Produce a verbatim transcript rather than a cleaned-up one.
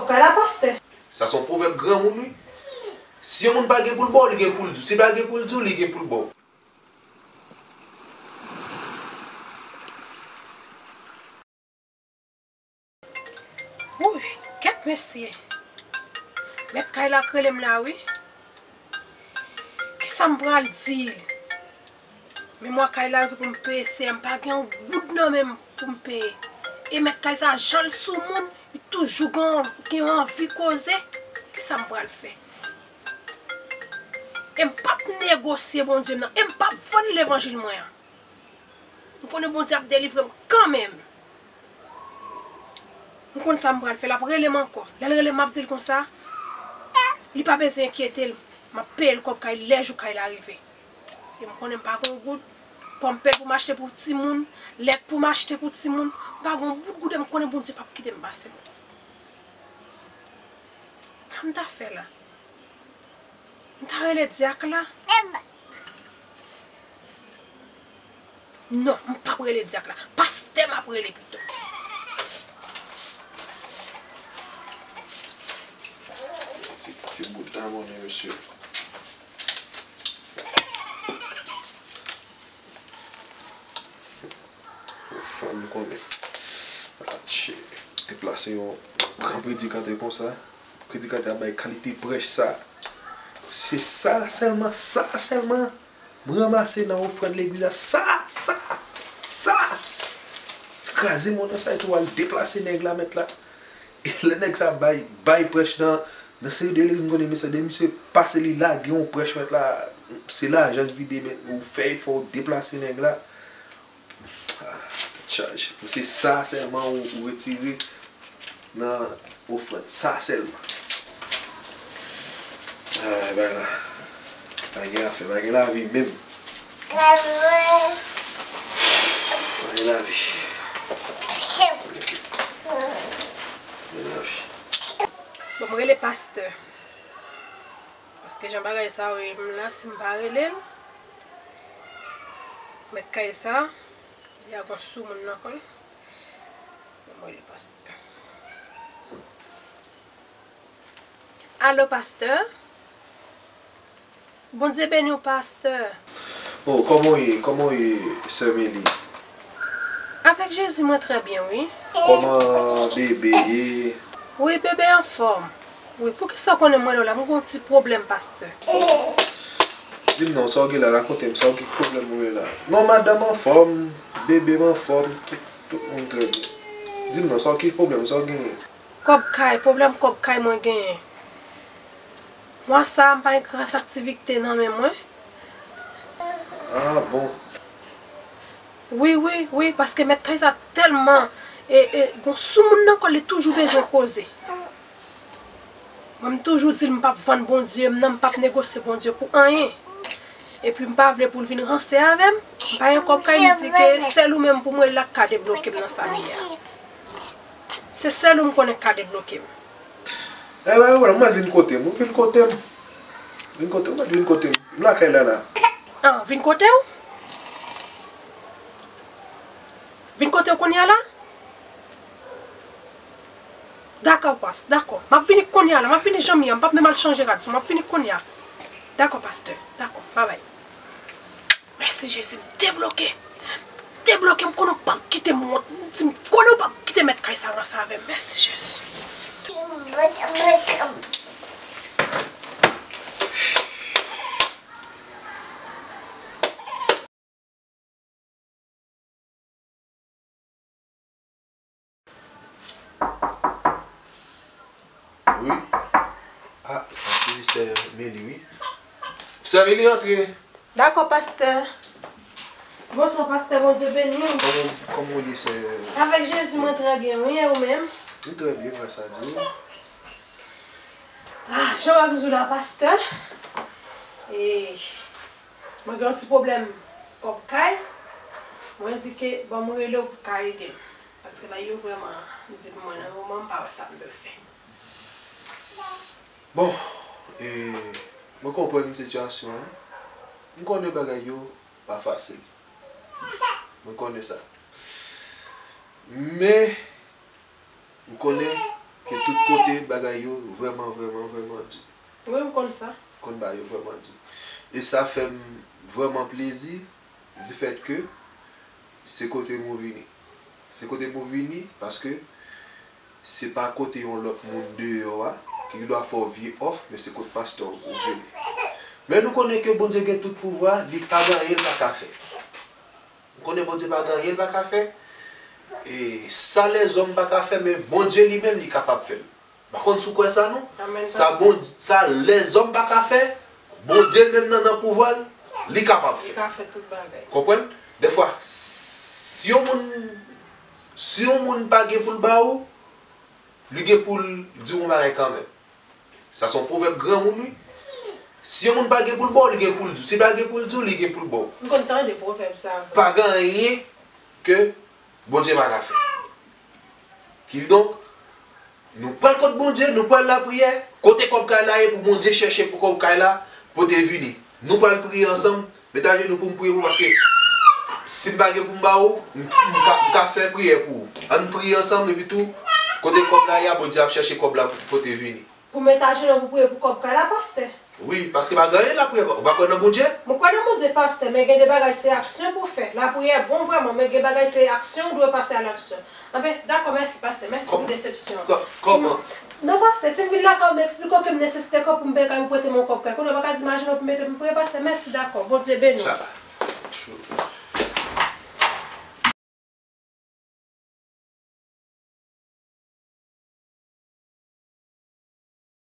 Kòb kay la, pastè. Sa se yon pwovèb granmoun, wi. Si yon moun pa gen pou l ba w, li gen pou l di w. Si l pa gen pou l di w, li gen pou l ba w. Wouy, kèt mesye. Mèt kay la k rele m la, wi. Kisa m pral di l? Men mwa kay la rive pou m peye, Seyè, m pa gen yon goud nan men m pou m peye. E mèt kay sa, jan l sou moun, li toujou gen, gen yon anvi koze. Kisa m pral fè? E m p ap negosye Bondye m nan. E m p ap vann levanjil mwen an. M konnen Bondye ap delivre m kanmenm. M konn sa m pral fè, l ap rele m ankò. Lè l rele m, m ap di l konsa, li pa bezwen enkyete l, m ap peye l kòb kay lè jou kay la rive. E m konnen m pa gen yon goud, panpè pou m achte pou timoun, lèt pou m achte pou timoun, m pa gen yon bout goud, e m konnen Bondye p ap kite m pase m. Sa m ta fè la? M ta rele dyak la? Non, m p ap rele dyak la. Pastè m ap rele pito. Ti, ti bout la, mon mesye. Yon fanm konnen. Atchè. Deplase yon gran predikatè konsa. Predikatè a bay kalite prèch sa. Se sa sèlman, sa sèlman. M ranmase nan ofrann legliz la. Sa, sa, sa. Ti kraze mond nan sa etou, al deplase nèg la, mèt la. E lè nèg sa bay, bay prèch nan, nan seri de legliz, m konnen mesye, de misye pase li lage yon prèch, mèt la, se lajan l vide, men ou fè efò, ou deplase nèg la. Ah, tèt chaje. Pou se sa sèlman ou, ou retire nan ofrann. Sa sèlman. Ah, bay la. Pa gen afè, pa gen lavi menm. Pa gen lavi. Pa gen lavi. Bon, m rele pastè. Paske jan bagay sa yo ye menm la, si m pa rele l, mèt kay sa, li a gon sou moun nan kò l. Bon, m rele pastè. Alo, pastè? Bondye beni w, pastè. Oh, kòman w ye? Kòman w ye, sè Meli? Avèk Jezi, mwen trè byen, wi. Kòman bebe ye? Wi, bebe anfòm. Wi, poukisa w konnen m rele w la? M gen yon ti pwoblèm, pastè. Di m non, sa w gen la, rakonte m, sa w gen, ki pwoblèm ou ye la? Non, madanm anfòm, bebe m anfòm, tout, tout moun trè byen. Di m non, sa w, ki pwoblèm, sa w genyen? Kòb kay, pwoblèm kòb kay mwen genyen. Mwa sa a, m pa gen kras aktivite nan men mwen. Ah, bon. Wi, wi, wi, paske mèt kay sa tèlman, e, e, gon sou moun nan kò l, li toujou bezwen koze. Mwen, m toujou di l m p ap vann Bondye m nan, m p ap negosye Bondye pou anyen. Epi m pa vle pou l vin ranse avè m. M pa gen kòb kay, m di ke sèl ou menm pou mwen la k ka debloke m nan sa m ye a. Se sèl ou m konnen k ka debloke m. E, e, e, ou mèt vin kote m, ou vin kote m. Vin kote m, ou mèt vin kote m. M lakay la, la. Ah, vin kote w? Vin kote w kounye a la? Dakò, pas, dakò. M ap vini kounye a la, m ap vini jan m ye a, m p ap menm al chanje rad sou, m ap vini kounye a. Dakò, pastè, dakò, babay. Mèsi Jezi, m debloke. Debloke, m konnen w p ap kite m wont. M konnen w p ap kite mèt kay sa ranse avè m. Mèsi Jezi. Wi. Ah, sa se sè Meli, wi. Sè Meli, antre. Dakò, pastè. Bonswa, pastè, Bondye beni w. Kòman, kòman w ye, sè? Avèk Jezi, mwen trè byen, wi, e ou menm? M trè byen, gras a Dye. Ah, jan w wè m di w la, pastè. E, mwen gen yon ti pwoblèm kòb kay. Mwen di ke ban m rele w pou w ka ede m. Paske bagay yo vrèman di pou mwen nan moman, m pa wè sa m dwe fè. Bon, e, mwen konprann sitiyasyon an. M konnen bagay yo pa fasil. Mwen konnen sa. Men, m konnen Ke tout kote bagay yo vrèman, vrèman, vrèman di. Wi, m konn sa. Konn bagay yo vrèman di. E sa fè m vrèman plezi, difèt ke se kote m ou vini. Se kote m ou vini, paske se pa kote yon lòt moun deyò a, ki dwa fè w vye òf, men se kot pastè w ou vini. Men nou konnen ke Bondye gen tout pouvwa, li pa gen anyen l pa ka fè. Nou konnen Bondye pa gen anyen l pa ka fè. E sa lèzòm pa ka fè, men Bondye li menm li kapab fè l. M pa konn si w kwè sa non. Amèn, Sa pastè. Bondye, sa lèzòm pa ka fè, Bondye l menm nan, nan pouvwa l, li kapab Li fè. ka fè tout bagay. Konprann? Dèfwa, si yon moun, si yon moun pa gen pou l ba ou, li gen pou l di w yon bagay kanmenm. Sa se yon pwovèb granmoun wi. Si yon moun pa gen pou l ba w, li gen pou l di w. Si l pa gen pou l di w, li gen pou l ba w. M konn tande pwovèb sa vre. Pa gen anyen ke Bondye pa ka fè. Kidonk, nou pral kot Bondye, nou pral lapriyè, kote kòb kay la ye pou Bondye chèche pou kòb kay la pote vini. Nou pral priye ansanm, met ajenou pou m priye pou paske si m pa gen pou m ba ou, m, m ka, m ka fè priyè pou ou. Ann priye ansanm epi tou, kote kòb la ye a, Bondye ap chèche kòb la pou pote vini. Pou met ajenou pou priye pou kòb kay la, pastè? Wi, paske pa gen anyen lapriyè, ou pa kwè nan Bondye? Mwen kwè nan Bondye, pastè, men gen de bagay se aksyon pou fè. Lapriyè bon vrèman, men gen bagay se aksyon, ou dwe pase a laksyon. Anben, dakò, mèsi, pastè. Mèsi pou desepsyon an. Sa, kòman? Non, pastè, si m vin lakay ou, m eksplike w ke m nesesite kòb pou m peye kay ou, prete m yon kòb kay. Kounye a, ou pa ka di m ajenou pou mete m priye, pastè. Mèsi, dakò. Bondye beni w. Shabbat.